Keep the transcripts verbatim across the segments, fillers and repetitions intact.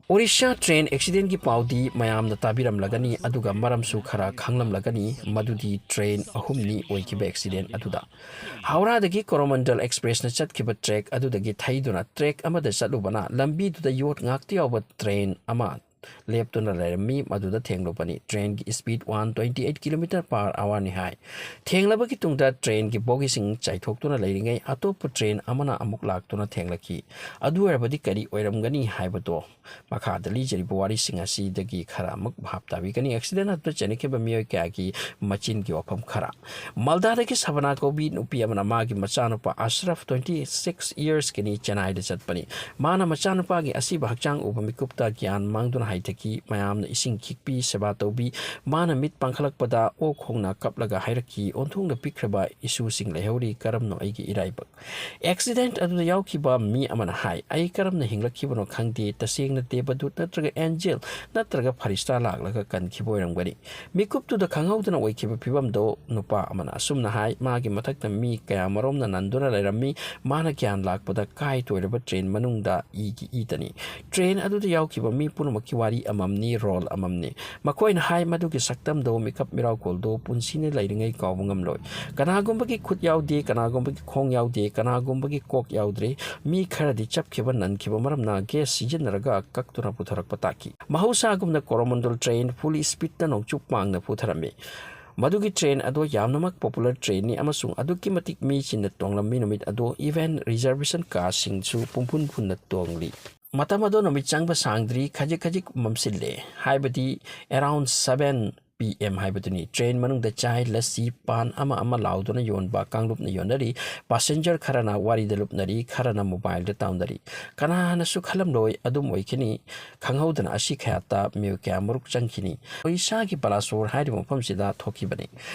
Orissa train ꯑꯦꯛꯁꯤꯗꯦꯟꯒꯤ ꯄꯥꯎꯗꯤ ꯃꯌꯥꯝꯅ ꯇꯥꯕꯤꯔꯝꯂꯒꯅꯤ, ꯑꯗꯨꯒ ꯃꯔꯝꯁꯨ ꯈꯔ ꯈꯪꯂꯝꯂꯒꯅꯤ꯫ ꯃꯗꯨꯗꯤ ꯇ꯭ꯔꯦꯟ ꯑꯍꯨꯝꯅꯤ ꯑꯣꯏꯈꯤꯕ ꯑꯦꯛꯁꯤꯗꯦꯟ ꯑꯗꯨꯗ꯫ ꯍꯧꯔꯥꯗꯒꯤ ꯀꯣꯔꯣꯃꯟꯗꯜ ꯑꯦꯛꯁꯄ꯭ꯔꯦꯁꯅ ꯆꯠꯈꯤꯕ ꯇ꯭ꯔꯦꯛ ꯑꯗꯨꯗꯒꯤ ꯊꯩꯗꯨꯅ ꯇ꯭ꯔꯦꯛ ꯑꯃꯗ ꯆꯠꯂꯨꯕꯅ ꯂꯝꯕꯤꯗꯨꯗ ꯌꯣꯠ ꯉꯥꯛꯇ ꯌꯥꯎꯕ ꯇ꯭ꯔꯦꯟ ꯑꯃ ꯂꯦꯞꯇꯨꯅ ꯂꯩꯔꯝꯃꯤ꯫ ꯃꯗꯨꯗ ꯊꯦꯡꯂꯨꯕꯅꯤ꯫ ꯇ꯭ꯔꯦꯟꯒꯤ speed one twenty eight kilometre ꯄꯥꯔ ꯑꯋꯥꯔꯅꯤ ꯍꯥꯏ꯫ ꯊꯦꯡꯂꯕꯒꯤ ꯇꯨꯡꯗ ꯇ꯭ꯔꯦꯟꯒꯤ ꯕꯣꯒꯤꯁꯤꯡ ꯆꯥꯏꯊꯣꯛꯇꯨꯅ ꯂꯩꯔꯤꯉꯩ ꯑꯇꯣꯞꯄ ꯇ꯭ꯔꯦꯟ ꯑꯃꯅ ꯑꯃꯨꯛ ꯂꯥꯛꯇꯨꯅ ꯊꯦꯡꯂꯛꯈꯤ꯫ ꯑꯗꯨ ꯑꯣꯏꯔꯕꯗꯤ ꯀꯔꯤ ꯑꯣꯏꯔꯝꯒꯅꯤ ꯍꯥꯏꯕꯗꯣ ꯃꯈꯥꯗ ꯂꯤꯖꯔꯤꯕ ꯋꯥꯔꯤꯁꯤꯡ ꯑꯁꯤꯗꯒꯤ ꯈꯔ ꯑꯃꯨꯛ ꯚꯥꯞ ꯇꯥꯕꯤꯒꯅꯤ꯫ ꯑꯦꯛꯁꯤꯗꯦꯟ ꯑꯗꯨꯗ ꯆꯦꯟꯅꯈꯤꯕ ꯃꯤꯑꯣꯏ ꯀꯌꯥꯒꯤ ꯃꯆꯤꯟꯒꯤ ꯋꯥꯐꯝ ꯈꯔ꯫ ꯃꯜꯗꯥꯗꯒꯤ ꯁꯕꯅꯥ ꯀꯧꯕꯤ ꯅꯨꯄꯤ ꯑꯃꯅ ꯃꯥꯒꯤ ꯃꯆꯥꯅꯨꯄꯥ ꯑꯁ꯭ꯔꯐ, ꯇ꯭ꯋꯦꯟꯇꯤ ꯁꯤꯛꯁ ꯏꯌꯔꯁꯀꯤꯅꯤ, ꯆꯦꯟꯅꯥꯏꯗ ꯆꯠꯄꯅꯤ꯫ ꯃꯥꯅ ꯃꯆꯥꯅꯨꯄꯥꯒꯤ ꯑꯁꯤꯕ ꯍꯛꯆꯥꯡ ꯎꯕ ꯃꯤꯀꯨꯞꯇ ꯒ꯭ꯌꯥꯟ ꯃꯥꯡꯗꯨꯅ ꯍꯥꯏꯊꯈꯤ꯫ ꯃꯌꯥꯝꯅ ꯏꯁꯤꯡ ꯈꯤꯛꯄꯤ, ꯁꯦꯕꯥ ꯇꯧꯕꯤ꯫ ꯃꯥꯅ ꯃꯤꯠ ꯄꯥꯡꯈꯠꯂꯛꯄꯗ ꯑꯣꯛ ꯈꯣꯡꯅ ꯀꯞꯂꯒ ꯍꯥꯏꯔꯛꯈꯤ, "ꯑꯣꯟꯊꯣꯛꯅ ꯄꯤꯛꯈ꯭ꯔꯕ ꯏꯁꯨꯁꯤꯡ ꯂꯩꯍꯧꯔꯤ, ꯀꯔꯝꯅꯣ ꯑꯩꯒꯤ ꯏꯔꯥꯏꯕꯛ?" ꯑꯦꯛꯁꯤꯗꯦꯟꯠ ꯑꯗꯨꯗ ꯌꯥꯎꯈꯤꯕ ꯃꯤ ꯑꯃꯅ ꯍꯥꯏ, "ꯑꯩ ꯀꯔꯝꯅ ꯍꯤꯡꯂꯛꯈꯤꯕꯅꯣ ꯈꯪꯗꯦ꯫ ꯇꯁꯦꯡꯅ ꯗꯦꯕꯗꯨꯠ ꯅꯠꯇ꯭ꯔꯒ ꯑꯦꯟꯖꯦꯜ ꯅꯠꯇ꯭ꯔꯒ ꯐꯔꯤꯁꯇꯥ ꯂꯥꯛꯂꯒ ꯀꯟꯈꯤꯕ ꯑꯣꯏꯔꯝꯒꯅꯤ꯫" ꯃꯤꯀꯨꯞꯇꯨꯗ ꯈꯪꯍꯧꯗꯅ ꯑꯣꯏꯈꯤꯕ ꯐꯤꯕꯝꯗꯣ ꯅꯨꯄꯥ ꯑꯃꯅ ꯑꯁꯨꯝꯅ ꯍꯥꯏ, ꯃꯥꯒꯤ ꯃꯊꯛꯇ ꯃꯤ ꯀꯌꯥꯃꯔꯣꯝꯅ ꯅꯟꯗꯨꯅ ꯂꯩꯔꯝꯃꯤ꯫ ꯃꯥꯅ ꯒ꯭ꯌꯥꯟ ꯂꯥꯛꯄꯗ ꯀꯥꯏ ꯇꯣꯏꯔꯕ ꯇ꯭ꯔꯦꯟ ꯃꯅꯨꯡꯗ ꯏꯒꯤ ꯏꯇꯅꯤ꯫ ꯇ꯭ꯔꯦꯟ ꯑꯗꯨꯗ ꯌꯥꯎꯈꯤꯕ ꯃꯤ ꯄꯨꯝꯅꯃꯛꯀꯤ ꯋꯥꯔꯤ ꯑꯃꯃꯝꯅꯤ, ꯔꯣꯜ ꯑꯃꯃꯝꯅꯤ꯫ ꯃꯈꯣꯏꯅ ꯍꯥꯏ, ꯃꯗꯨꯒꯤ ꯁꯛꯇꯝꯗꯣ, ꯃꯤꯀꯞ ꯃꯤꯔꯥꯎꯈꯣꯜꯗꯣ ꯄꯨꯟꯁꯤꯅ ꯂꯩꯔꯤꯉꯩ ꯀꯥꯎꯕ ꯉꯝꯂꯣꯏ꯫ ꯀꯅꯥꯒꯨꯝꯕꯒꯤ ꯈꯨꯠ ꯌꯥꯎꯗꯦ, ꯀꯅꯥꯒꯨꯝꯕꯒꯤ ꯈꯣꯡ ꯌꯥꯎꯗꯦ, ꯀꯅꯥꯒꯨꯝꯕꯒꯤ ꯀꯣꯛ ꯌꯥꯎꯗ꯭ꯔꯦ꯫ ꯃꯤ ꯈꯔꯗꯤ ꯆꯞꯈꯤꯕ, ꯅꯟꯈꯤꯕ ꯃꯔꯝꯅ ꯒꯦꯁ ꯁꯤꯖꯤꯟꯅꯔꯒ ꯀꯛꯇꯨꯅ ꯄꯨꯊꯣꯔꯛꯄ ꯇꯥꯈꯤ꯫ ꯃꯍꯧꯁꯥꯒꯨꯝꯅ ꯀꯣꯔꯣꯃꯟꯗꯣꯜ ꯇ꯭ꯔꯦꯟ ꯐꯨꯜ ꯁ꯭ꯄꯤꯗꯇ ꯅꯣꯡꯆꯨꯞ ꯃꯥꯡꯅ ꯄꯨꯊꯔꯝꯃꯤ꯫ ꯃꯗꯨꯒꯤ ꯇ꯭ꯔꯦꯟ ꯑꯗꯣ ꯌꯥꯝꯅꯃꯛ ꯄꯣꯄꯨꯂꯔ ꯇ꯭ꯔꯦꯟꯅꯤ ꯑꯃꯁꯨꯡ ꯑꯗꯨꯛꯀꯤ ꯃꯇꯤꯛ ꯃꯤ ꯆꯤꯟꯅ ꯇꯣꯡꯂꯝꯃꯤ꯫ ꯅꯨꯃꯤꯠ ꯑꯗꯣ ꯏꯚꯦꯟ ꯔꯤꯖꯔꯕꯦꯁꯟ ꯀꯥꯁꯤꯡꯁꯨ ꯄꯨꯝꯐꯨꯟ ꯐꯨꯟꯅ ꯇꯣꯡꯂꯤ꯫ ꯃꯇꯝ ꯑꯗꯣ ꯅꯨꯃꯤꯠ ꯆꯪꯕ ꯁꯥꯡꯗ꯭ꯔꯤ, ꯈꯖꯤꯛ ꯈꯖꯤꯛ ꯃꯝꯁꯤꯜꯂꯦ, ꯍꯥꯏꯕꯗꯤ ꯑꯦꯔꯥꯎꯟ ꯁꯕꯦꯟ ꯄꯤ ꯑꯦꯝ ꯍꯥꯏꯕꯗꯨꯅꯤ꯫ ꯇ꯭ꯔꯦꯟ ꯃꯅꯨꯡꯗ ꯆꯥꯏ, ꯂꯁꯤ, ꯄꯥꯟ ꯑꯃ ꯑꯃ ꯂꯥꯎꯗꯨꯅ ꯌꯣꯟꯕ ꯀꯥꯡꯂꯨꯞꯅ ꯌꯣꯟꯅꯔꯤ꯫ ꯄꯥꯁꯦꯟꯖꯔ ꯈꯔꯅ ꯋꯥꯔꯤꯗ ꯂꯨꯞꯅꯔꯤ, ꯈꯔꯅ ꯃꯣꯕꯥꯏꯜꯗ ꯇꯥꯎꯅꯔꯤ꯫ ꯀꯅꯥꯅꯁꯨ ꯈꯜꯂꯝꯂꯣꯏ ꯑꯗꯨꯝ ꯑꯣꯏꯈꯤꯅꯤ꯫ ꯈꯪꯍꯧꯗꯅ ꯑꯁꯤ ꯈꯌꯥꯠꯇ ꯃꯤꯑꯣꯏ ꯀꯌꯥ ꯃꯔꯨꯛ ꯆꯪꯈꯤꯅꯤ꯫ ꯑꯣꯔꯤꯁꯥꯒꯤ ꯕꯥꯂꯥꯁꯣꯔ ꯍꯥꯏꯔꯤꯕ ꯃꯐꯝꯁꯤꯗ ꯊꯣꯛꯈꯤꯕꯅꯤ꯫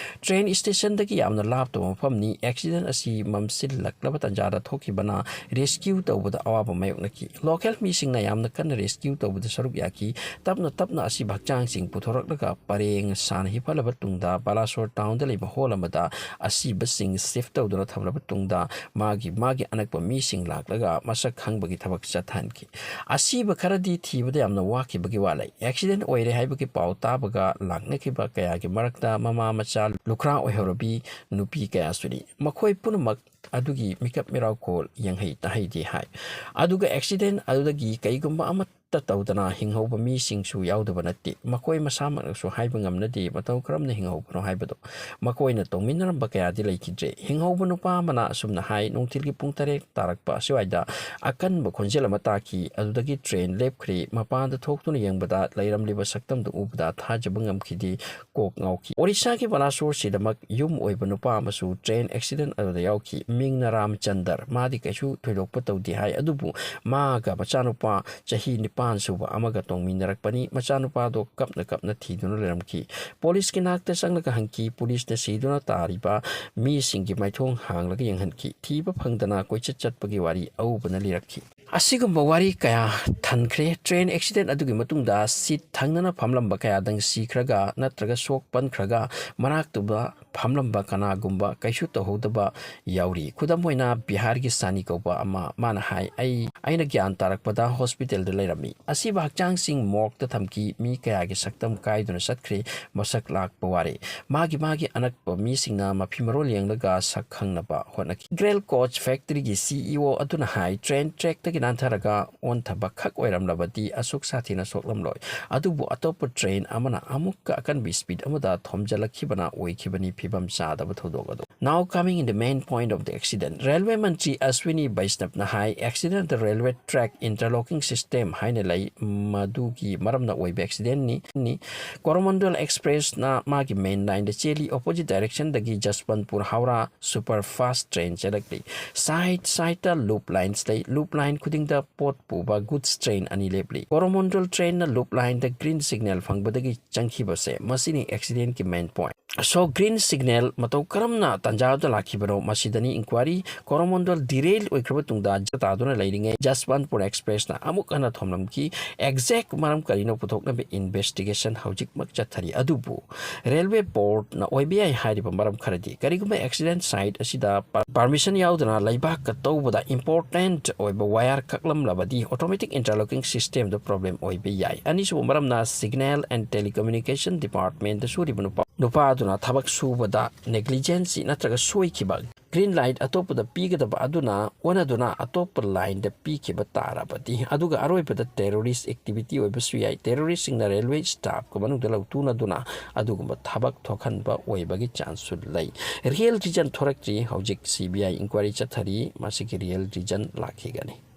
ꯇ꯭ꯔꯦꯟ ꯁ꯭ꯇꯦꯁꯟꯗꯒꯤ ꯌꯥꯝꯅ ꯂꯥꯞꯇꯕ ꯃꯐꯝꯅꯤ꯫ ꯑꯦꯛꯁꯤꯗꯦꯟ ꯑꯁꯤ ꯃꯝꯁꯤꯜꯂꯛꯂꯕ ꯇꯥꯟꯖꯥꯗ ꯊꯣꯛꯈꯤꯕꯅ ꯔꯦꯁꯀ꯭ꯌꯨ ꯇꯧꯕꯗ ꯑꯋꯥꯕ ꯃꯥꯌꯣꯛꯅꯈꯤ꯫ ꯂꯣꯀꯦꯜ ꯃꯤꯁꯤꯡꯅ ꯌꯥꯝꯅ ꯀꯟꯅ ꯔꯦꯁꯀ꯭ꯌꯨ ꯇꯧꯕꯗ ꯁꯔꯨꯛ ꯌꯥꯈꯤ꯫ ꯇꯞꯅ ꯇꯞꯅ ꯑꯁꯤꯕ ꯍꯛꯆꯥꯡꯁꯤꯡ ꯄꯨꯊꯣꯔꯛꯂꯒ ꯄꯔꯦꯡ ꯁꯥꯟꯅ ꯍꯤꯞꯍꯜꯂꯕ ꯇꯨꯡꯗ ꯕꯥꯂꯥꯁꯣꯔ ꯇꯥꯎꯟꯗ ꯂꯩꯕ ꯍꯣꯜ ꯑꯃꯗ ꯑꯁꯤꯕꯁꯤꯡ ꯁꯤꯐ ꯇꯧꯗꯨꯅ ꯊꯝꯂꯕ ꯇꯨꯡꯗ ꯃꯥꯒꯤ ꯃꯥꯒꯤ ꯑꯅꯛꯄ ꯃꯤꯁꯤꯡ ꯂꯥꯛꯂꯒ ꯃꯁꯛ ꯈꯪꯕꯒꯤ ꯊꯕꯛ ꯆꯠꯊꯍꯟꯈꯤ꯫ ꯑꯁꯤꯕ ꯈꯔꯗꯤ ꯊꯤꯕꯗ ꯌꯥꯝꯅ ꯋꯥꯈꯤꯕꯒꯤ ꯋꯥ ꯂꯩ꯫ ꯑꯦꯛꯁꯤꯗꯦꯟ ꯑꯣꯏꯔꯦ ꯍꯥꯏꯕꯒꯤ ꯄꯥꯎ ꯇꯥꯕꯒ ꯂꯥꯛꯅꯈꯤꯕ ꯀꯌꯥꯒꯤ ꯃꯔꯛꯇ ꯃꯃꯥ ꯃꯆꯥ ꯂꯨꯈ꯭ꯔꯥ ꯑꯣꯏꯍꯧꯔꯕꯤ ꯅꯨꯄꯤ ꯀꯌꯥꯁꯨꯅꯤ꯫ ꯃꯈꯣꯏ ꯄꯨꯝꯅꯃꯛ ꯑꯗꯨꯒꯤ ꯃꯤꯀꯞ ꯃꯤꯔꯥꯎꯈꯣꯜ ꯌꯦꯡꯍꯩ ꯇꯥꯍꯩꯗꯦ ꯍꯥꯏ꯫ ꯑꯗꯨꯒ ꯑꯦꯛꯁꯤꯗꯦꯟ ꯑꯗꯨꯗꯒꯤ ꯀꯩꯒꯨꯝꯕ ꯑꯃꯠꯇ ꯇꯧꯗꯅ ꯍꯤꯡꯍꯧꯕ ꯃꯤꯁꯤꯡꯁꯨ ꯌꯥꯎꯗꯕ ꯅꯠꯇꯦ꯫ ꯃꯈꯣꯏ ꯃꯁꯥꯃꯛꯅꯁꯨ ꯍꯥꯏꯕ ꯉꯝꯅꯗꯦ ꯃꯇꯧ ꯀꯔꯝꯅ ꯍꯤꯡꯍꯧꯕꯅꯣ ꯍꯥꯏꯕꯗꯣ꯫ ꯃꯈꯣꯏꯅ ꯇꯧꯃꯤꯟꯅꯔꯝꯕ ꯀꯌꯥꯗꯤ ꯂꯩꯈꯤꯗ꯭ꯔꯦ꯫ ꯍꯤꯡꯍꯧꯕ ꯅꯨꯄꯥ ꯑꯃꯅ ꯑꯁꯨꯝꯅ ꯍꯥꯏ, "ꯅꯨꯡꯊꯤꯜꯒꯤ ꯄꯨꯡ ꯇꯔꯦꯠ ꯇꯥꯔꯛꯄ ꯑꯁ꯭ꯋꯥꯏꯗ ꯑꯀꯟꯕ ꯈꯣꯟꯖꯦꯜ ꯑꯃ ꯇꯥꯈꯤ꯫ ꯑꯗꯨꯗꯒꯤ ꯇ꯭ꯔꯦꯟ ꯂꯦꯞꯈ꯭ꯔꯦ꯫ ꯃꯄꯥꯟꯗ ꯊꯣꯛꯇꯨꯅ ꯌꯦꯡꯕꯗ ꯂꯩꯔꯝꯂꯤꯕ ꯁꯛꯇꯝꯗꯨ ꯎꯕꯗ ꯊꯥꯖꯕ ꯉꯝꯈꯤꯗꯦ꯫ ꯀꯣꯛ ꯉꯥꯎꯈꯤ꯫" ꯑꯣꯔꯤꯁꯥꯒꯤ ꯕꯥꯂꯥꯁꯣꯔꯁꯤꯗꯃꯛ ꯌꯨꯝ ꯑꯣꯏꯕ ꯅꯨꯄꯥ ꯑꯃꯁꯨ ꯇ꯭ꯔꯦꯟ ꯑꯦꯛꯁꯤꯗꯦꯟ ꯑꯗꯨꯗ ꯌꯥꯎꯈꯤ꯫ ꯃꯤꯡꯅ ꯔꯥꯝꯆꯟꯗꯔ꯫ ꯃꯥꯗꯤ ꯀꯩꯁꯨ ꯊꯣꯏꯗꯣꯛꯄ ꯇꯧꯗꯦ ꯍꯥꯏ, ꯑꯗꯨꯕꯨ ꯃꯥꯒ ꯃꯆꯥꯅꯨꯄꯥ ꯆꯍꯤ ꯅꯤꯄꯥꯟ ꯁꯨꯕ ꯑꯃꯒ ꯇꯣꯡꯃꯤꯟꯅꯔꯛꯄꯅꯤ꯫ ꯃꯆꯥꯅꯨꯄꯥꯗꯣ ꯀꯞꯅ ꯀꯞꯅ ꯊꯤꯗꯨꯅ ꯂꯩꯔꯝꯈꯤ꯫ ꯄꯨꯂꯤꯁꯀꯤ ꯅꯥꯛꯇ ꯆꯪꯂꯒ ꯍꯪꯈꯤ꯫ ꯄꯨꯂꯤꯁꯅ ꯁꯤꯗꯨꯅ ꯇꯥꯔꯤꯕ ꯃꯤꯁꯤꯡꯒꯤ ꯃꯥꯏꯊꯣꯡ ꯍꯥꯡꯂꯒ ꯌꯦꯡꯍꯟꯈꯤ꯫ ꯊꯤꯕ ꯐꯪꯗꯅ ꯀꯣꯏꯆꯠ ꯆꯠꯄꯒꯤ ꯋꯥꯔꯤ ꯑꯎꯕꯅ ꯂꯤꯔꯛꯈꯤ꯫ ꯑꯁꯤꯒꯨꯝꯕ ꯋꯥꯔꯤ ꯀꯌꯥ ꯊꯟꯈ꯭ꯔꯦ꯫ ꯇ꯭ꯔꯦꯟ ꯑꯦꯛꯁꯤꯗꯦꯟ ꯑꯗꯨꯒꯤ ꯃꯇꯨꯡꯗ ꯁꯤꯠ ꯊꯪꯅꯅ ꯐꯝꯂꯝꯕ ꯀꯌꯥꯗꯪ ꯁꯤꯈ꯭ꯔꯒ ꯅꯠꯇ꯭ꯔꯒ ꯁꯣꯛ ꯄꯟꯈ꯭ꯔꯒ ꯃꯅꯥꯛꯇꯨꯗ ꯐꯝꯂꯝꯕ ꯀꯅꯥꯒꯨꯝꯕ ꯀꯩꯁꯨ ꯇꯧꯍꯧꯗꯕ ꯌꯥꯎꯔꯤ꯫ ꯈꯨꯗꯝ ꯑꯣꯏꯅ ꯕꯤꯍꯥꯔꯒꯤ ꯁꯥꯅꯤ ꯀꯧꯕ ꯑꯃ, ꯃꯥꯅ ꯍꯥꯏ, "ꯑꯩ, ꯑꯩꯅ ꯒ꯭ꯌꯥꯟ ꯇꯥꯔꯛꯄꯗ ꯍꯣꯁꯄꯤꯇꯥꯜꯗ ꯂꯩꯔꯝꯃꯤ꯫ ꯑꯁꯤꯕ ꯍꯛꯆꯥꯡꯁꯤꯡ ꯃꯣꯔꯒꯇ ꯊꯝꯈꯤ꯫ ꯃꯤ ꯀꯌꯥꯒꯤ ꯁꯛꯇꯝ ꯀꯥꯏꯗꯨꯅ ꯆꯠꯈ꯭ꯔꯦ, ꯃꯁꯛ ꯂꯥꯛꯄ ꯋꯥꯔꯦ꯫" ꯃꯥꯒꯤ ꯃꯥꯒꯤ ꯑꯅꯛꯄ ꯃꯤꯁꯤꯡꯅ ꯃꯐꯤ ꯃꯔꯣꯜ ꯌꯦꯡꯂꯒ ꯁꯛ ꯈꯪꯅꯕ ꯍꯣꯠꯅꯈꯤ꯫ ꯒ꯭ꯔꯦꯜ ꯀꯣꯆ ꯐꯦꯛꯇꯔꯤꯒꯤ ꯁꯤ ꯏ ꯑꯣ ꯑꯗꯨꯅ ꯍꯥꯏ, "ꯇ꯭ꯔꯦꯟ ꯇ꯭ꯔꯦꯛꯇꯒꯤ ꯅꯥꯟꯊꯔꯒ ꯑꯣꯟꯊꯕ ꯈꯛ ꯑꯣꯏꯔꯝꯂꯕꯗꯤ ꯑꯁꯨꯛ ꯁꯥꯊꯤꯅ ꯁꯣꯛꯂꯝꯂꯣꯏ꯫ ꯑꯗꯨꯕꯨ ꯑꯇꯣꯞꯄ ꯇ꯭ꯔꯦꯟ ꯑꯃꯅ ꯑꯃꯨꯛꯀ ꯑꯀꯟꯕ ꯁ꯭ꯄꯤꯗ ꯑꯃꯗ ꯊꯣꯝꯖꯤꯜꯂꯛꯈꯤꯕꯅ ꯑꯣꯏꯈꯤꯕꯅꯤ ꯐꯤꯕꯝ ꯆꯥꯗꯕ ꯊꯧꯗꯣꯛ ꯑꯗꯨ꯫" Now coming in the main point of the accident, railway Mantri Aswini ꯕꯩꯁꯅꯕꯅ high, "accident ꯑꯗ ꯔꯦꯜꯋꯦ ꯇ꯭ꯔꯦꯛ ꯏꯟꯇꯔꯂꯣꯀꯤꯡ ꯁꯤꯁꯇꯦꯝ ꯍꯥꯏꯅ ꯂꯩ, ꯃꯗꯨꯒꯤ ꯃꯔꯝꯅ ꯑꯣꯏꯕ ꯑꯦꯛꯁꯤꯗꯦꯟꯅꯤ꯫" ꯀꯣꯔꯣꯃꯟꯗꯣꯜ ꯑꯦꯛꯁꯄ꯭ꯔꯦꯁꯅ ꯃꯥꯒꯤ ꯃꯦꯟ ꯂꯥꯏꯟꯗ ꯆꯦꯜꯂꯤ꯫ ꯑꯣꯄꯣꯖꯤꯠ ꯗꯥꯏꯔꯦꯛꯁꯟꯗꯒꯤ ꯖꯁꯋꯟꯠꯄꯨꯔ ꯍꯧꯔꯥ ꯁꯨꯄꯔ ꯐꯥꯁ ꯇ꯭ꯔꯦꯟ ꯆꯦꯜꯂꯛꯂꯤ꯫ ꯁꯥꯏꯠ ꯁꯥꯏꯠꯇ ꯂꯨꯞ ꯂꯥꯏꯟꯁ ꯂꯩ꯫ ꯂꯨꯞ ꯂꯥꯏꯟ ꯈꯨꯗꯤꯡꯗ ꯄꯣꯠ ꯄꯨꯕ ꯒꯨꯗꯁ ꯇ꯭ꯔꯦꯟ ꯑꯅꯤ ꯂꯦꯞꯂꯤ꯫ ꯀꯣꯔꯣꯃꯟꯗꯣꯜ ꯇ꯭ꯔꯦꯟꯅ ꯂꯨꯞ ꯂꯥꯏꯟꯗ ꯒ꯭ꯔꯤꯟ ꯁꯤꯒꯅꯦꯜ ꯐꯪꯕꯗꯒꯤ ꯆꯪꯈꯤꯕꯁꯦ, ꯃꯁꯤꯅꯤ ꯑꯦꯛꯁꯤꯗꯦꯟꯒꯤ ꯃꯦꯟ ꯄꯣꯏꯟꯠ꯫ So green signal ꯃꯇꯧ ꯀꯔꯝꯅ ꯇꯥꯟꯖꯥꯗ ꯂꯥꯛꯈꯤꯕꯅꯣ? ꯃꯁꯤꯗꯅꯤ inquiry꯫ ꯀꯣꯔꯣꯃꯟꯗꯣꯜ derail ꯑꯣꯏꯈ꯭ꯔꯕ ꯇꯨꯡꯗ ꯖ ꯇꯥꯗꯨꯅ ꯂꯩꯔꯤꯉꯩ ꯖꯁꯋꯟꯠꯄꯨꯔ ꯑꯦꯛꯁꯄ꯭ꯔꯦꯁꯅ ꯑꯃꯨꯛ ꯍꯟꯅ ꯊꯣꯝꯂꯝꯈꯤ꯫ Exact ꯃꯔꯝ ꯀꯔꯤꯅꯣ ꯄꯨꯊꯣꯛꯅꯕ investigation ꯍꯧꯖꯤꯛꯃꯛ ꯆꯠꯊꯔꯤ꯫ ꯑꯗꯨꯕꯨ ꯔꯦꯜꯋꯦ ꯕꯣꯔꯗꯅ ꯑꯣꯏꯕ ꯌꯥꯏ ꯍꯥꯏꯔꯤꯕ ꯃꯔꯝ ꯈꯔꯗꯤ, ꯀꯔꯤꯒꯨꯝꯕ accident site ꯑꯁꯤꯗ per-, permission ꯌꯥꯎꯗꯅ ꯂꯩꯕꯥꯛꯀ ꯇꯧꯕꯗ important ꯑꯣꯏꯕ wire ꯀꯛꯂꯝꯂꯕꯗꯤ automatic interlocking systemꯗ problem ꯑꯣꯏꯕ ꯌꯥꯏ꯫ ꯑꯅꯤꯁꯨꯕ ꯃꯔꯝꯅ Signal and Telecommunication Departmentꯇ ꯁꯨꯔꯤꯕ ꯅꯨꯄꯥ, ꯅꯨꯄꯥ ꯑꯗꯨꯅ ꯊꯕꯛ ꯁꯨꯕꯗ negligence ꯅꯠꯇ꯭ꯔꯒ ꯁꯣꯏꯈꯤꯕ, green light ꯑꯇꯣꯞꯄꯗ ꯄꯤꯒꯗꯕ ꯑꯗꯨꯅ ꯑꯣꯟꯅꯗꯨꯅ ꯑꯇꯣꯞꯄ lineꯗ ꯄꯤꯈꯤꯕ ꯇꯥꯔꯕꯗꯤ, ꯑꯗꯨꯒ ꯑꯔꯣꯏꯕꯗ terrorist activity ꯑꯣꯏꯕꯁꯨ ꯌꯥꯏ꯫ Terroristꯁꯤꯡꯅ ꯔꯦꯜꯋꯦ staffꯀ ꯃꯅꯨꯡꯗ ꯂꯧꯊꯨꯅꯗꯨꯅ ꯑꯗꯨꯒꯨꯝꯕ ꯊꯕꯛ ꯊꯣꯛꯍꯟꯕ ꯑꯣꯏꯕꯒꯤ chanceꯁꯨ ꯂꯩ꯫ Real reason ꯊꯣꯔꯛꯇ꯭ꯔꯤ꯫ ꯍꯧꯖꯤꯛ CBI inquiry ꯆꯠꯊꯔꯤ꯫ ꯃꯁꯤꯒꯤ real reason ꯂꯥꯛꯈꯤꯒꯅꯤ꯫